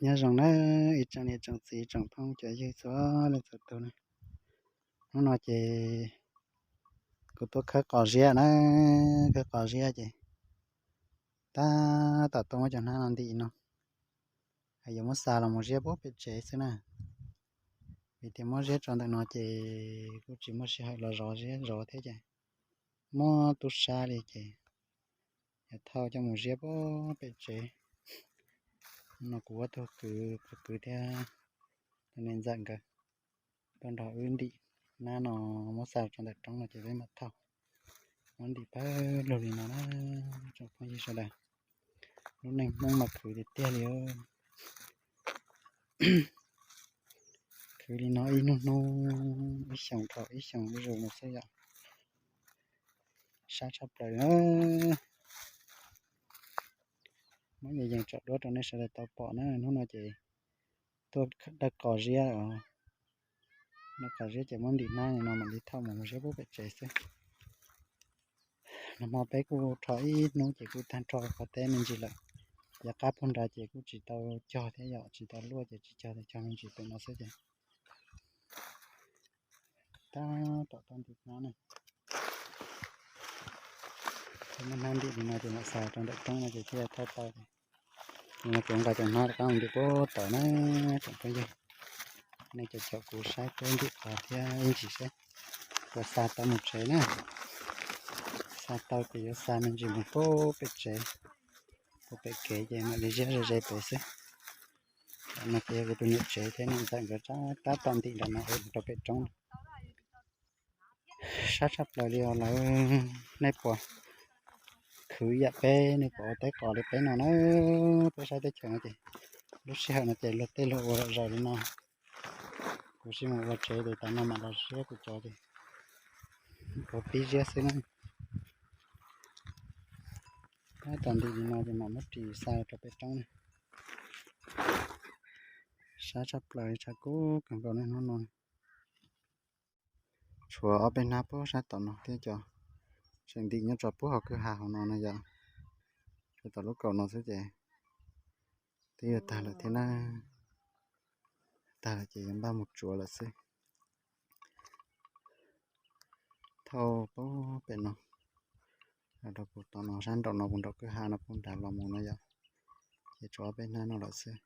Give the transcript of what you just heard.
Nyob zoo na, ib tsoom niam tsoom txiv tsoom phooj cov ywg txhua leej txhua tus na. Hnub no ces kuv tuaj khawb qos ziab na, khawb qos ziab ces tab tom tuaj muab cov hnab no ntim no, yuav muab xa los mus ziab puag pem tsev xwb na. Vim tias muab ziab tso ntawm no ces kuj tsis muaj sij hawm los zov ziab zov thiab ces muab tub sab li ces yuav thauj coj mus ziab puag pem tsev. No kuv ua tug kwv, kuv kwv thiab tus niam ntxawm nkawd tuaj nrog wb ntim hnab no, muab xa tso ntawm roob no ces peb mam thauj. Muab ntim pawg lug li no na, tsoom phooj ywg sawv daws. Lub neej Hmoob mas khwv tiag tiag li. Khwv li no ib hnub hnub, ib xyoos dhau ib xyoos zuj zus no xwb yom. Sab tshaj plaws na. Muab yees yees tsom duab rau nej sawv daws tau pom na, hnub no ces tuaj dawb qos ziab os. Dawb qos ziab ces muab ntim hnab li no mam li thauj mus mus ziab puag pem tsev xwb. Nag hmo peb kuj rho ib hnub ces kuj tag nrho qhov teb me ntsis lawm. Yav qab puag nrad ces kuj tsis tau cog thiab yom, tsis tau luaj ces tsis cog, cog me ntsis pem no xwb ces tab tom tau ntim hnab na. Muab hnab ntim li no ces mam xa rau ntawm roob no ces thiaj thauj tau ces. Li no kuv nqa cov hnab rov qab mus ntim puag tod na, tsoom phooj ywg. Nej caum caum kuv saib peb ntim qos thiab ib ntsis seb puas xa tau mus tsev na. Xa tau ces yuav xa me ntsis mus puag pem tsev, puag pem kev ces mam li ziab ze ze pem xwb. Ntawm no ces yog kuv tus niam tsev thiab niam ntxawm nkawd tab tom ntim nram no mus rau pem roob. Sab tshaj plaws li os lawv, nej puas khwv yam peb, nej puas ua teb qos li peb no na. Peb sab teb chaws no ces lub sij hawm no ces luag tej luag ua zom zaws li no. Kuv sib mus ua tsev ces tas no mam los ziab kuv cov ces kuv pib ziab xwb na. Tab tom ntim li no ces mam muab ris xa rau pem roob na. Sab tshaj plaws, tshav kub kawg nkaus na hnub no. Tshuav ob peb hnab puag sab tom no thiab cov tseem ntim nyob rau puag hauv kwj ha hauv no no yom. Tshuav tom lub kaum no xwb ces twb yuav tag lawm thiab na. Tag lawm ces yuav npaj mus tsuav lawm xwb. Thauj puag pem no los rau puag tom no, sab nraum no puag nraum kwj ha no puag nrad los mus no yom. Ces tshuav ob peb hnab no lawm xwb.